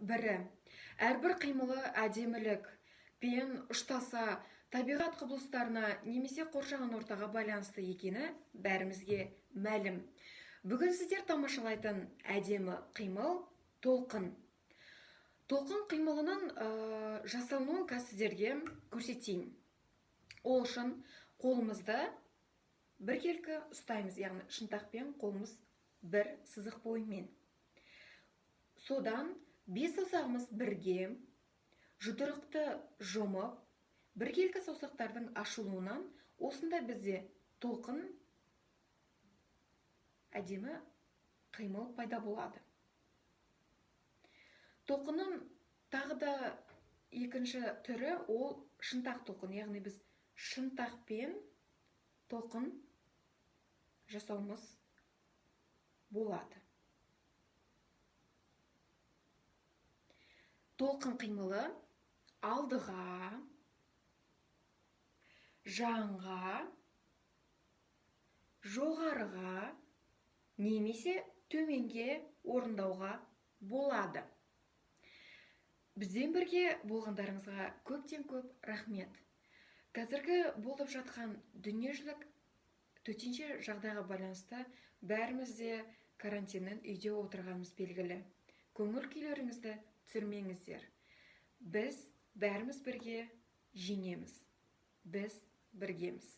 бірі. Әрбір қимылы әдемілік пен ұштаса табиғат құбылыстарына немесе қоршаған ортаға байланысты екені бәрімізге мәлім. Бүгін сіздер тамашалайтын әдемі қимыл толқын. Толқын қимылының жасалынуын қазір сіздерге көрсетейін. Ол үшін қолымызды біркелкі ұстаймыз, яғни шынтақпен қолымыз бір сызық бойымен. Содан бес саусағымыз бірге, жұдырықты жұмып, біркелкі саусақтардың ашылуынан осында бізде толқын әдемі қимыл пайда болады. Толқынның тағы да екінші түрі ол шынтақ толқын, яғни біз шынтақпен толқын жасауымыз болады. Толқын қимылы алдыға, жанға, жоғарыға немесе төменге орындауға болады. Бізбен бірге болғандарыңызға көптен көп рахмет. Қазіргі болып жатқан дүниежүзілік төтенше жағдайға байланысты бәріміз де карантиннен үйде отырғанымыз белгілі. Көңіл күйлеріңізді түсірмеңіздер. Біз бәріміз бірге жеңеміз. Біз біргеміз.